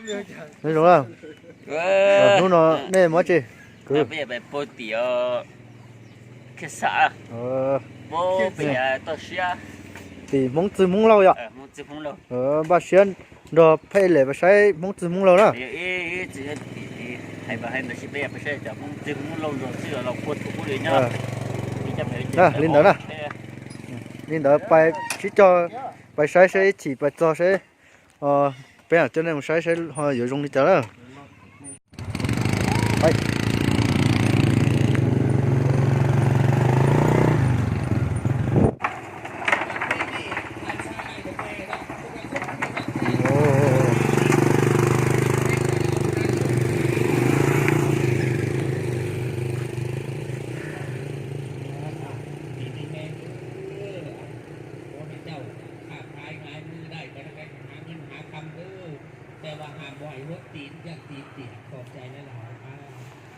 Nyob zoo na. Hnub no nej mus dab tsi? Kwv. Tim Hmoob Txwg Hmoob Laug yom. Npaj siab nrog Phaj Lem pais saib Hmoob Txwg Hmoob Laug na. Li ntawd na. Li ntawd pais sib cog, pais saib saib ib chim pais txog saib. Peb coj nej mus saib saib ho yuav zoo li cas na.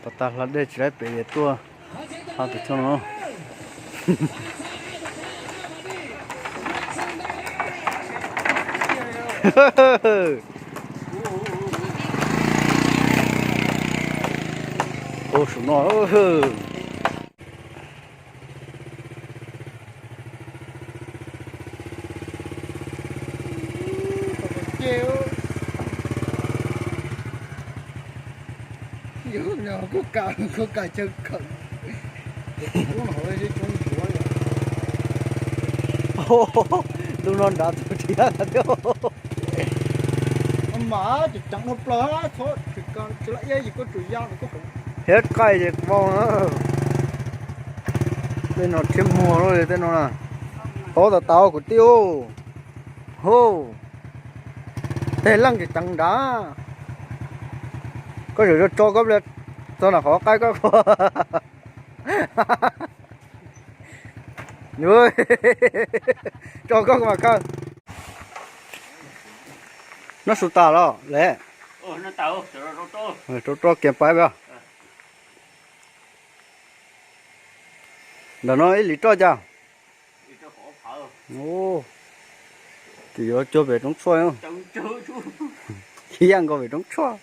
Pov tas hla dej tsis laib pem es tuaj hla tim txog no. Ua saum no. Ntu no nrad txog tsis yog thiab. Mas tseem ceev no plaws, tsis la iab es koj tsuas ya, thiab qaij ces vau na. Tej no thiab muag lawm tej no na. Tob tas tas kuv tij. Hu, tej leej tseem ceev nrad. Koj tseem tso koj pliag txog nram qhov qaij koj. Tso koj mas kawg. Noj su tas los le? Rau rau kiag pab peb. Ntawm no ib lim roj cas? Ces yuav cuag pem roob tshuaj. Ib yam nkaus pem roob tshuaj.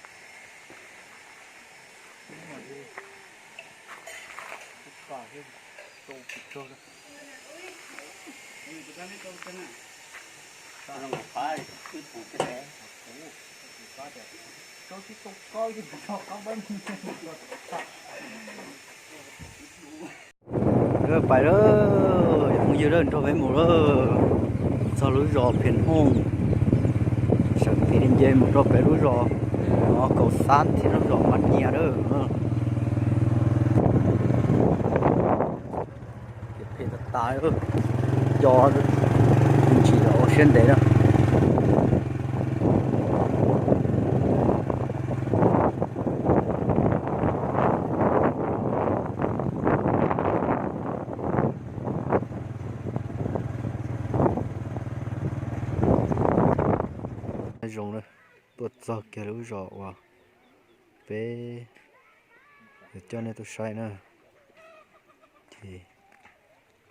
Pais lawm, phooj ywg lawm, nrog peb mus lawm, txog lub zos Phiaj Hooj, sawv tim nce mus rau pem lub zos no, Kaus Xab thiab lub zos Mab Nyiaj lawm. Phem tas tas, cov ntsis los ua siab ntev na. Zoo na, tuaj txog kiag lub zos uas peb yuav coj nej tuaj saib na. Ces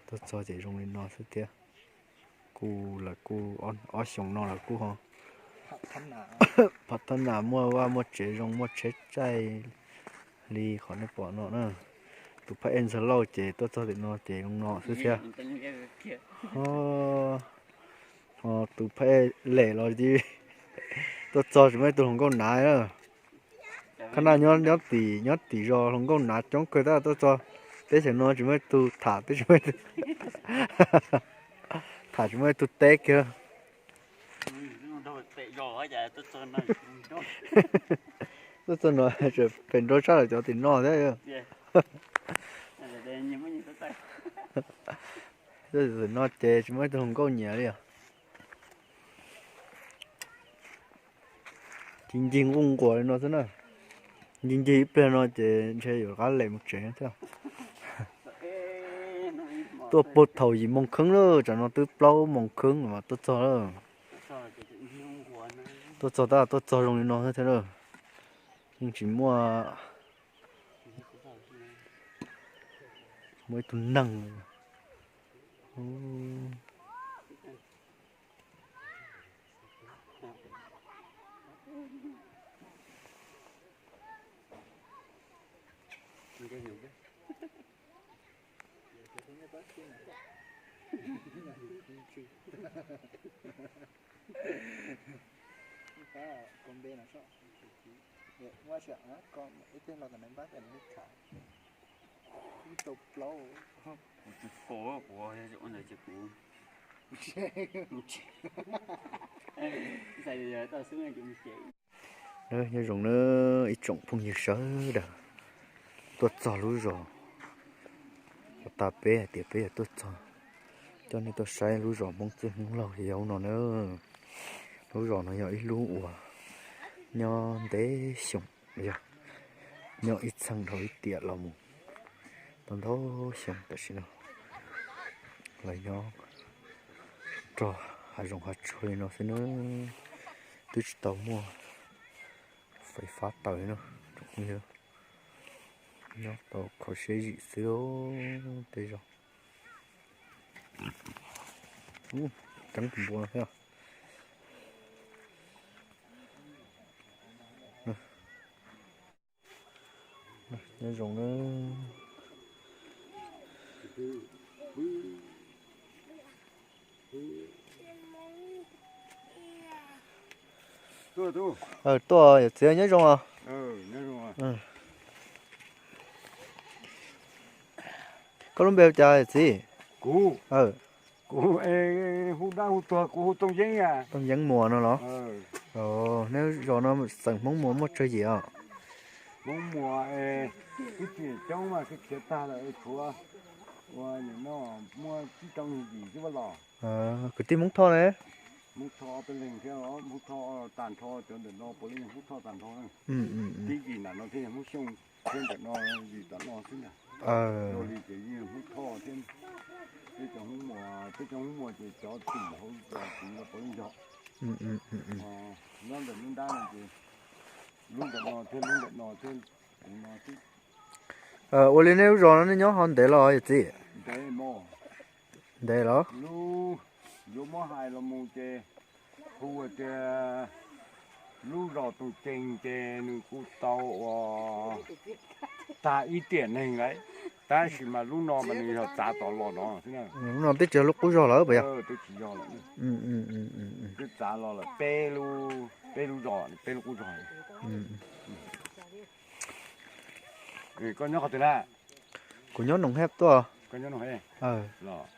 tuaj txog ces zoo li no xwb thiab. Kuj lawv kuj ob xyoos no lawv kuj ho phav thab nas, muaj vaj muaj tsev zoo, muaj tsheb caij li qhov nej pom no na. Tus phab ej Ntxhee Lauj ces tuaj txog tim no ces zoo no xwb thiab. Ho tus phab ej Lem los tuaj txog tsis muaj ib tug hluas nkauj nav na. Qhov no nyob tim, nyob tim zos hluas nkauj nav coob kawg tab tuaj txog teb chaws no tsis muaj ib tug tham, teb tsis muaj ib tug tham, tsis muaj ib tug teb kiag. Tuaj txog no pem nrau tshaj lawm cov tim no thiab. Tim no ces tsis muaj ib tug hluas nkauj nyiam li os. Ncig ncig nquj nquas li no xwb na. Ncig ncig ib pliag no ces ntshe yuav rov qab lem mus tsev thiab. Tuaj puag thaum yim moos kheeb lawm, tsam no twb plaub moos kheeb mas tuaj txog lawm. Tuaj txog tab tuaj txog zoo li no thiab lawm. Yeej tsis muaj, muaj ib tug neeg. Ua si, ib teg los kom nws npab kom nws khav. Ib tau plaub. Kuv tsis fo, kuv ua ntawd ces kuv, kuv tsis, tsis xav tau xwb ces. Nyob zoo na ib tsoom phooj ywg sawv daws tuaj txog lub zos uas tas peb hais tias peb yuav tuaj txog coj nej tuaj saib lub zos Hmoob Txwj Hmoob Laug yog no na. Lub zos no yog ib lub uas nyob ntev xyoo, yog nyob ib txheej dhau ib tiam los mus tau ntau xyoo tam sim no los nyob rau hav zoov hav tsuag li no xwb na, twb tsis tau muaj fais fab taws li na. Nyob tau kho siab zim xwb tej zaum. Tseeb tus npua no thiab. Nyob zoo na. Tuaj yawm txiv, nyob zoo os. Koj lub npe hu cas yawm txiv? Kuv, kuv hu dab hu tuag, kuv hu Tooj Yeeb. Tooj Yeeb Muas no los? Neb zos no xeem Hmoob Muas muaj tsawg yim os? Hmoob Muas, ib txwm coob mas khiav tag lawm, tshuav ua nim no muaj tsib rau yim xwb los. Kwv tij Hmoob Thoj ne? Hmoob Thoj ob peb leeg thiab, Hmoob Thoj tag nrho, cov ntawm no puav leej yog Hmoob Thoj tag nrho. Tib yim nram no thiaj yog Hmoob Xyooj, thiab ntawm no yim tom no xwb ntag. Dua li ces yeej Hmoob Thoj thiab, peb cov Hmoob Muas, peb cov Hmoob Muas ces cov twm hauv cov twm no puav leej yog. Nyob ntawm lub nrab no ces lub ntawm no thiab lub ntawm no thiab, no xwb. Ua li nej lub zos no nej nyob ho ntev los yawm txiv? Ntev los? Yuav muab hais los mus ces hu tias lub zos Tooj Cees ces nws kuj tau ua tag ib tiam neeg lawm, tab sis mas lub no mas nws yog txav tom los no xwb. Lub no twb tsis yog lub qub zos lawm puas yog? Twb tsis yog lawm. Twb txav los lawm peb lub, peb lub zos, peb lub qub zos. Koj nyob qhov twg na? Kuv nyob Noom Hej tuaj. Koj nyob Noom Hej los?